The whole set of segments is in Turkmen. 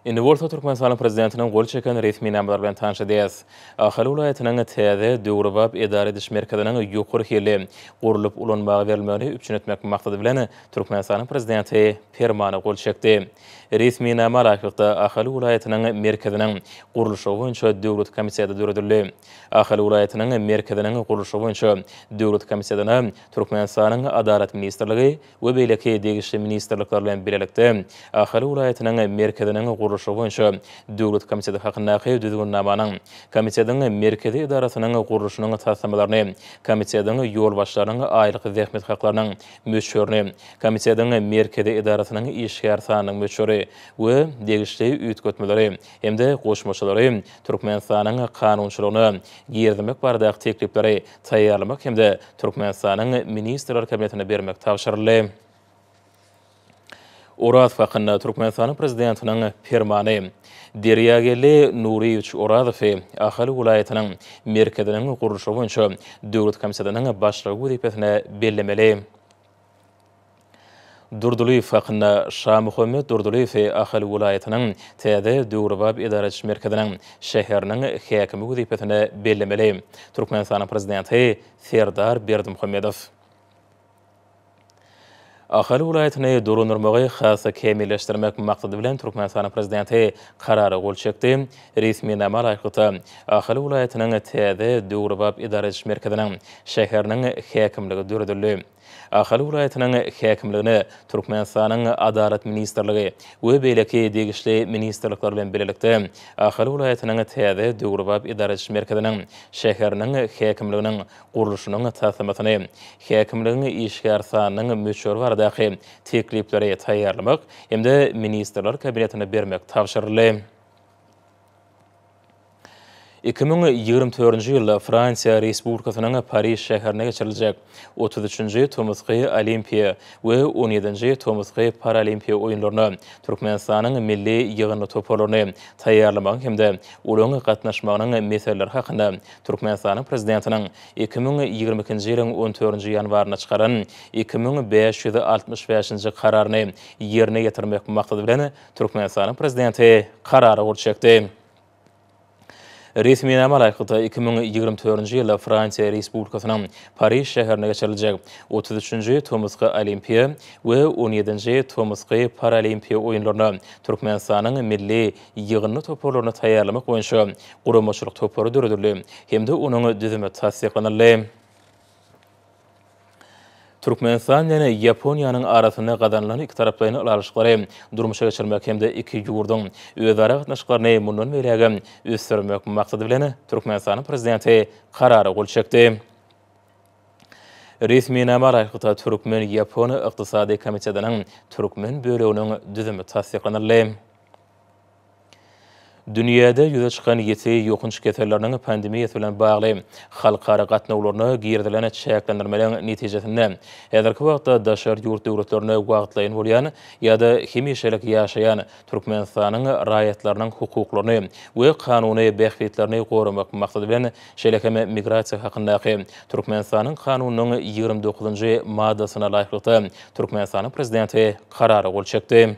Indi bolsa Türkmenistanyň Prezidentiniň gol çeken resminamalary bilen tanyş edýäris. Ahal welaýatynyň täze, döwrebap edara ediş merkeziniň ýokary hilli gurlup ulanmaga berilmegini üpjün etmek maksady bilen, Türkmenistanyň Prezidenti Permana gol çekdi. Resminama laýyklykda, Ahal welaýatynyň merkeziniň gurluşygy boýunça döwlet komiteti döredildi. Ahal welaýatynyň merkeziniň gurluşygy boýunça döwlet komitetine Türkmenistanyň Adalat ministrligi, we beýleki degişli ministrlikler bilen bilelikde Ahal welaýatynyň merkeziniň gurluşygy boýunça döwlet komiteti hakyndaky Düzgünnamanyň, komitetiň merkezi edarasynyň gurluşynyň taslamalaryny, komitetiň ýolbaşçylarynyň aýlyk zähmet haklarynyň möçberini, komitetiň merkezi edarasynyň işgär sanynyň möçberi we degişli üýtgetmeleri hem-de goşmaçalary Türkmenistanyň kanunçylygyna girizmek baradaky teklipleri taýýarlamak hem-de Türkmenistanyň Ministrler Kabinetine bermek tabşyryldy. Orazow hakynda Türkmenistanyň Prezidentiniň Permany. Derýageldi Nuryýewiç Orazowy Ahal welaýatynyň merkeziniň gurluşygy boýunça döwlet komitetiniň başlygy wezipesine bellemeli. Durdylyýew hakynda Şamuhammet Durdylyýewi Ahal welaýatynyň täze döwrebap edara ediş merkeziniň şäheriniň häkimi wezipesine bellemeli. Türkmenistanyň Prezidenti Serdar Berdimuhamedow. Ahal welaýatyny dolandyrmagy has-da kämilleşdirmek maksady bilen Türkmenistanyň Prezidenti Karara gol çekdi. Resminama laýyklykda, Ahal welaýatynyň täze döwrebap edara ediş merkeziniň şäheriniň häkimligi döredildi. Ahal welaýatynyň häkimligine Türkmenistanyň Adalat ministrligi we beýleki degişli ministrlikler bilen bilelikde Ahal welaýatynyň täze döwrebap edara ediş merkeziniň şäheriniň häkimliginiň gurluşynyň taslamasyny, häkimligiň işgär sanynyň möçberi baradaky teklipleri taýýarlamak hem-de Ministrler Kabinetine bermek tabşyryldy. 2024-nji ýylda Fransiýa Respublikasynyň Pariž şäherinde geçiriljek otuz üçünji tomusky Olimpiýa we on ýedinji tomusky Paralimpiýa oýunlaryna Türkmenistanyň milli ýygyndy toparlaryny taýýarlamagyň hem-de olaryň gatnaşmagynyň meseleleri hakynda Türkmenistanyň Prezidentiniň 2022-nji ýylyň on dördünji ýanwarynda çykaran 2565-nji Kararyny ýerine ýetirmek maksady bilen Türkmenistanyň Prezidenti Karara gol çekdi. Resminama laýyklykda, 2024-nji ýylda Fransiýa Respublikasynyň Pariž şäherinde geçiriljek otuz üçünji tomusky Olimpiýa we on ýedinji tomusky Paralimpiýa oýunlaryna Türkmenistanyň milli ýygyndy toparlaryny taýýarlamak boýunça guramaçylyk topary döredildi hem-de onuň düzümi tassyklanyldy. Türkmenistan bilen Ýaponiýanyň arasynda gazanylan ikitaraplaýyn ylalaşyklary durmuşa geçirmek hem-de iki ýurduň özara gatnaşyklaryny mundan beýlägem ösdürmek maksady bilen, Türkmenistanyň Prezidenti Karara gol çekdi. Resminama laýyklykda, Türkmen-ýapon ykdysady komitetiniň türkmen böleginiň düzümi tassyklanyldy. Dünýäde ýüze çykan ýiti ýokanç keselleriniň pandemiýasy bilen bagly halkara gatnawlaryna girizilen çäklendirmeleriň netijesinde, häzirki wagtda daşary ýurt döwletlerinde wagtlaýyn bolýan ýa-da hemişelik ýaşaýan Türkmenistanyň raýatlarynyň hukuklaryny we kanuny bähbitlerini goramak maksady bilen, şeýle hem Migrasiýa hakyndaky Türkmenistanyň Kanunynyň 29-njy maddasyna laýyklykda Türkmenistanyň Prezidenti Karara gol çekdi.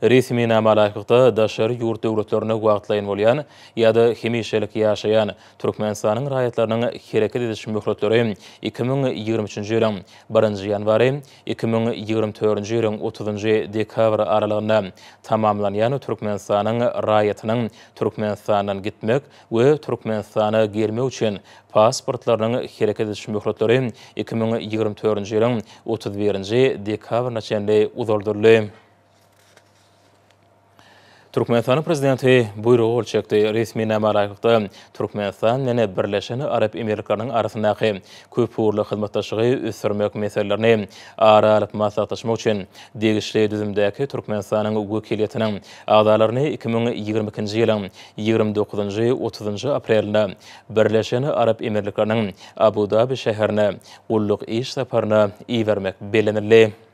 Resminama laýyklykda, daşary ýurt döwletlerinde wagtlaýyn bolýan ýa-da hemişelik ýaşaýan Türkmenistanyň raýatlarynyň hereket ediş möhletleri 2023-nji ýylyň birinji ýanwary, 2024-nji ýylyň otuzynjy dekabry aralygynda tamamlanýan Türkmenistanyň raýatynyň Türkmenistandan gitmek we Türkmenistana gelmek üçin pasportlarynyň hereket ediş möhletleri 2024-nji ýylyň 31-nji dekabryna çenli uzaldyldy. Türkmenistanyň Prezidenti Buýruga gol çekdi. Resminama laýyklykda, Türkmenistan bilen Birleşen Arap Emirlikleriniň arasyndaky köpugurly hyzmatdaşlygy ösdürmek meselelerini ara alyp maslahatlaşmak üçin degişli düzümdäki Türkmenistanyň wekiliýetiniň agzalaryny 2022-nji ýylyň 29-njy, otuzynjy aprelinde Birleşen Arap Emirlikleriniň Abu-Dabi şäherine gulluk iş saparyna ibermek bellenildi.